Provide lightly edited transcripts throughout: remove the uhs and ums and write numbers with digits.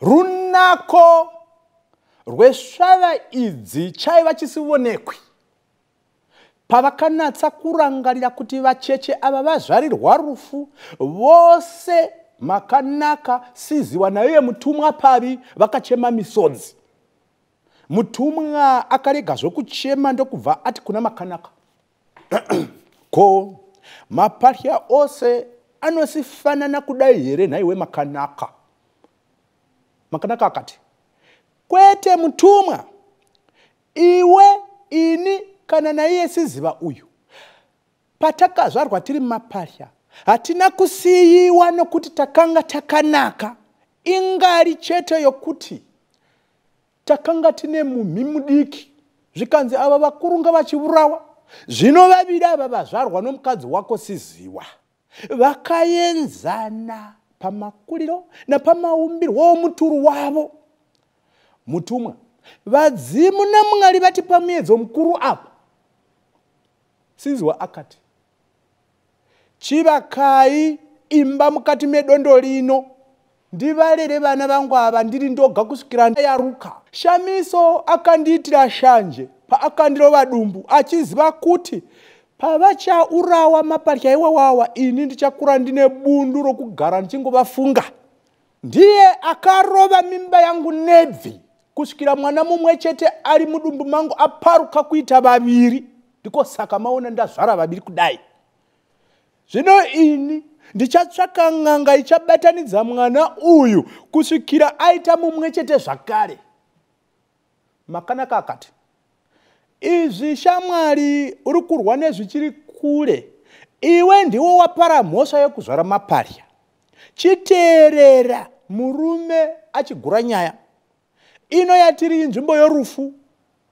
Runako rwesvava idzi chaiva chisionekwi. Pavakanatsa kurangarira kuti vacheche ava vazvarirwa rufu, vose Makanaka, Siziwa naiye mutumwa Pavi vakachema misodzi. Mutumwa akarega zvokuchema ndokubva ati kuna Makanaka, Ko mapatya ose anosifanana kudai here nhaiwe Makanaka? Makanaka akati, Kwete mutumwa, iwe, ini kana naiye Siziva uyu patakazvarwa tiri mapatya hatina kusiyiwa nokuti takanga takanaka, ingari chete yokuti takanga tine mumhi mudiki, zvikanzi ava vakuru ngavachiurawa. Zvino vaviri ava vazvarwa nomukadzi wako Siziwa vakaenzana pamakuriro napamaumbirwo omuturu wavo. Mutumwa, vadzimu naMwari vatipa muedzo mukuru apa. Siziwa akati, Chivakai imba mukati medondo lino ndivalere vana vangu ava ndiri ndoga kusvikira ndayaruka. Shamiso akandiitira shanje paakandirova dumbu achiziva kuti pavachaurawa mapatya iwawawa ini ndichakura ndine bundu rokugara ndichingovafunga. Ndiye akarova mimba yangu nebvi kusvikira mwana mumwe chete ari mudumbu mangu aparuka kuita vaviri. Ndiko saka maona ndazvara vaviri kudai. Zvino ini ndichatsvaka n'anga ichabatanidza mwana uyu kusvikira aita mumwe chete zvakare. Makanaka akati, Izvi shamwari uri kurwa nezvichiri kure. Iwe ndiwe wapara mhosva yokuzvara maparya. Chiteerera murume achigura nyaya. Ino yatiri inzvimbo yorufu.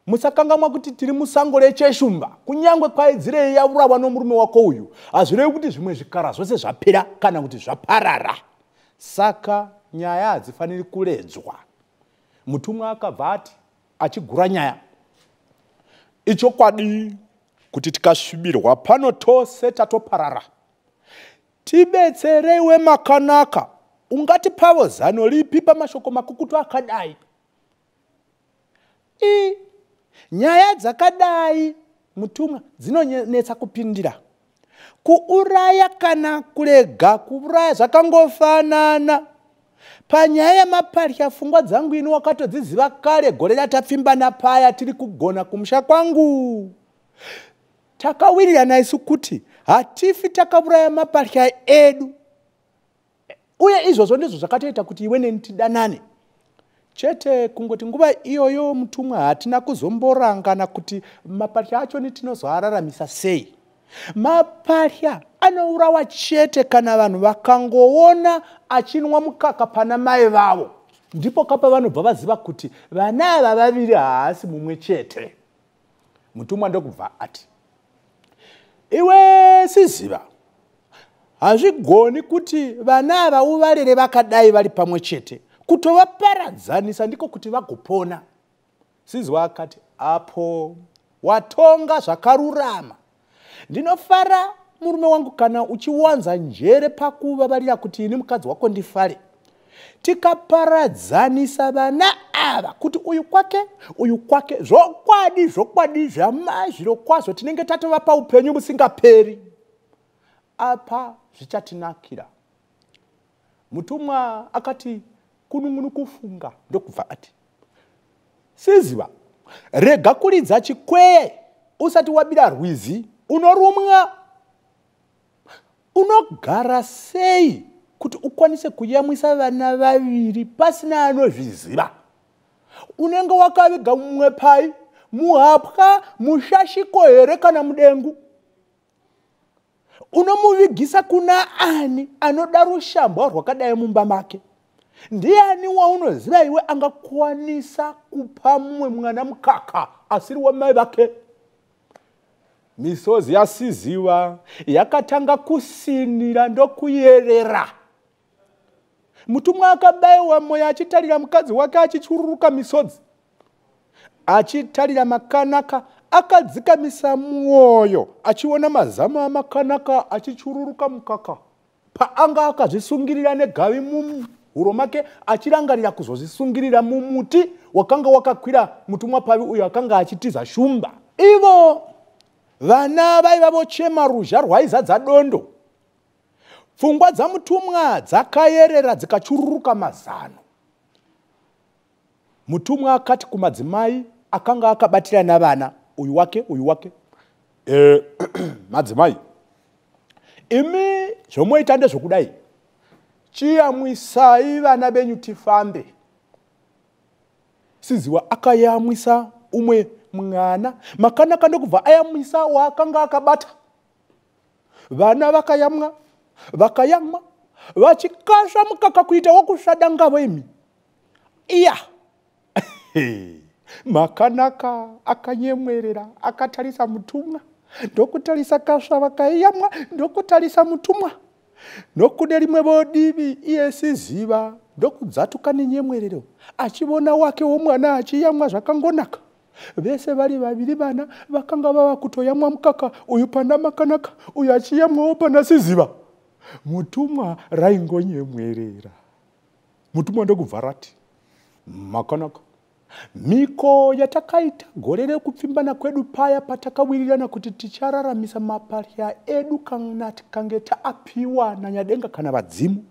Musakangamwa kuti tiri musango reCheshumba. Kunyangwe kwaidzirei yaurawa nomurume wako uyu, hazvirevi kuti zvimwe zvikara zvose zvapera kana kuti zvaparara. Saka nyaya hadzifaniri kuredzwa. Mutumwa akabva ati achigura nyaya, Ichokwadi kuti tikasvibirwa pano tose tatoparara. Tibetsereiwe Makanaka, ungatipavo zano ripi pamashoko makukutu akadai? I nyaya dzakadai mutumwa dzinonetsa kupindira. Kuuraya kana kurega kuuraya zvakangofanana. Panyaya yemaparya pfungwa dzangu ini wakatodziziva kare gore ratapfimbana paya tiri kugona kumusha kwangu. Takawirirana isu kuti hatifi takauraya maparya edu. Uye izvozvo ndizvo zvakatoita kuti iwe neni tidanane. Chete kungoti nguva iyoyo mutumwa hatina kuzomborangana kuti mapatya achoni tinozoararamisa sei. Mapatya anourawa chete kana vanhu vakangoona achinwa mukaka pana mai vavo. Ndipo kapa vanobva vaziva kuti vana ava vaviri haasi mumwe chete. Mutumwa ndokubva ati, Iwe Siziva, hazvigoni kuti vana ava uvarere vakadai vari pamwe chete, kutovaparadzanisa ndiko kuti vagopona. Siziva akati, Apo watonga zvakarurama. Ndinofara murume wangu kana uchiwanza njere pakuvavarira kuti ini mukadzi wako ndifare. Tikaparadzanisa vana ava kuti uyu kwake uyu kwake, zvokwadi zvokwadi zvamazviro kwazvo tinenge tatovapa upenyu busingaperi. Apa zvichatinakira. Mutumwa akati kunun'unu kufunga ndokubva ati, Siziva, rega kuridza chikwee usati wabira rwizi, unorumwa. Unogara sei kuti ukwanise kuyamwisa vana vaviri pasina anozviziva? Unenge wakaviga mumwe pai, muhapwa, mushashiko here kana mudengu? Unomuvigisa kuna ani anoda rushambwa rwakadai mumba make? Ndiani waunoziva iwe angakwanisa kupa mumwe mwana mukaka asiri wamai vake? Misodzi yaSiziva yakatanga kusinira ndokuyerera. Mutumwa akabayiwa mwoyo achitarira mukadzi wake achichururuka misodzi. Achitarira Makanaka akadzikamisa mwoyo achiona mazamu aMakanaka achichururuka mukaka paanga akazvisungirira negavi muhuro make achirangarira kuzozvisungirira mumuti wakanga wakakwira mutumwa pavi uyo akanga achitiza shumba. Ivo vana vaiva vochema ruzha rwaizadza dondo. Pfungwa dzamutumwa dzakayerera dzikachururuka mazano. Mutumwa akati kumadzimai akanga akabatira navana, uyu wake uyu wake, madzimai, imi zvomoita ndezvokudai, chiyamwisai vana venyu tifambe. Siziwa akayamwisa umwe mwana, Makanaka ndokubva ayamwisa waakanga akabata. Vana vakayamwa vakayamwa vachikasva mukaka kuita wokusvada ngavo imi. Iya Makanaka akanyemwerera akatarisa mutumwa, ndokutarisa kasva vakaiyamwa, ndokutarisa mutumwa, nokune rimwe vodivi iye Siziva ndokudzatuka nenyemwerero achivona wake womwana achiyamwa zvakangonaka. Vese vari vaviri vana vakanga vava kutoyamwa mukaka, uyu pana Makanaka, uyu achiyamwawo pana Siziva. Mutumwa raingonyemwerera. Mutumwa ndokubva rati, Makanaka, mhiko yatakaita gore rekupfimbana kwedu paya patakawirirana kuti tichararamisa maparya edu kana tikange taapiwa nanyadenga kana vadzimu,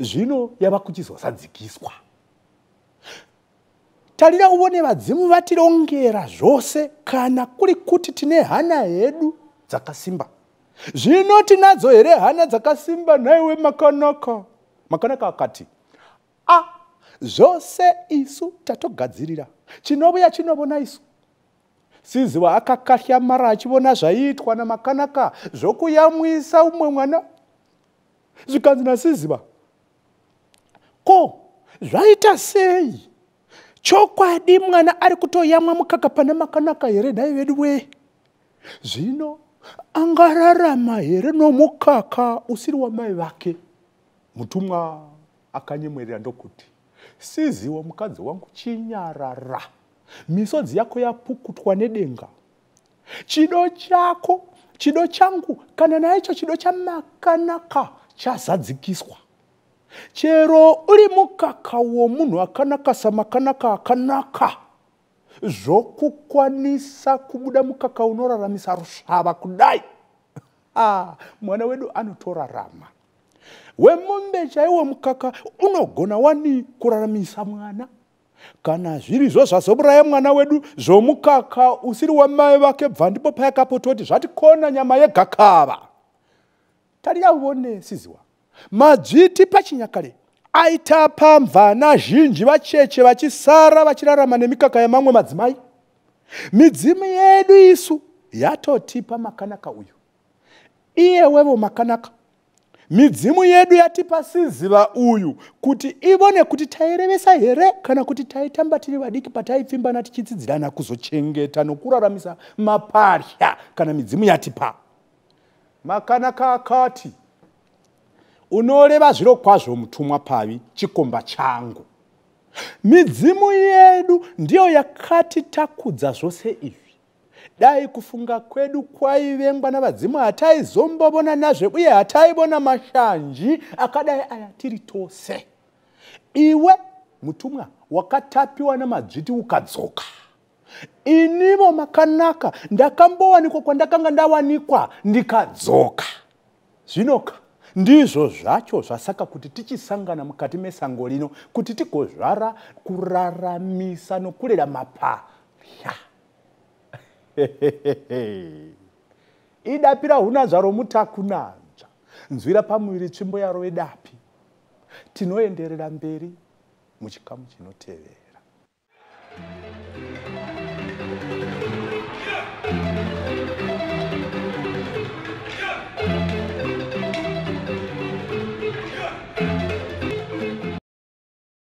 zvino yava kuchizozadzikiswa. Tarira uvone vadzimu vatirongera zvose, kana kuri kuti tine hana hedu dzakasimba. Zvino tinadzo here hana dzakasimba nhaiwe Makanaka? Makanaka akati, a zvose isu tatogadzirira, chinovuya chinovona isu. Siziva akakatyamara achivona zvaiitwa naMakanaka zvokuyamwisa umwe mwana. Zvikanzi naSiziva, ko zvaita sei? Chokwadi mwana ari kutoyamwa mukaka pana Makanaka here nhai vedu wee? Zvino angararama here nomukaka usiri wamai vake? Mutumwa akanyemwerera ndokuti, Siziwa mukadzi wangu, chinyarara, misodzi yako yapukutwa nedenga. Chido chako, chido changu, kana naicho chido chaMakanaka chazadzikiswa. Chero uri mukaka womunhu akanaka saMakanaka akanaka, zvokukwanisa kubuda mukaka unoraramisa rusvava kudai, mwana wedu anotorarama. Wemombe chaiwo mukaka unogona wani kuraramisa mwana. Kana zvirizvo zvazouraya mwana wedu zvomukaka usiri wamai vake, bva ndipo payakapototi zvatikona nyama yegakava. Tarira uvone Siziwa, madzviti pachinyakare aitapa mvana zhinji vacheche vachisara vachirarama nemikaka yamamwe madzimai. Midzimu yedu isu yatotipa Makanaka uyu, iye wevo Makanaka. Midzimu yedu yatipa Siziva uyu kuti ivone kuti tairevesa here kana kuti taitamba tiri vadiki pataipfimbana tichitsidzirana kuzochengeta nokuraramisa maparya kana midzimu yatipa. Makanaka akati, unoreva zviro kwazvo mutumwa pavi, chikomba changu. Midzimu yedu ndiyo yakatitakudza zvose izvi. Dai kufunga kwedu kwaivengwa navadzimu hataizombovona nazve uye hataivona mashanji akadai aya tiri tose. Iwe mutumwa wakatapiwa namadzviti ukadzoka. Inivo Makanaka ndakambowanikwa kwandakanga ndawanikwa ndikadzoka. Zvinoka ndizvo zvacho zvasaka kuti tichisangana mukati mesango rino kuti tigozvara kuraramisa nokurera maparya. Idapira hunanzva romutakunanzva, nzwira pamuviri tsvimbo yaro yedapi. Tinoenderera mberi muchikamu chinotevera.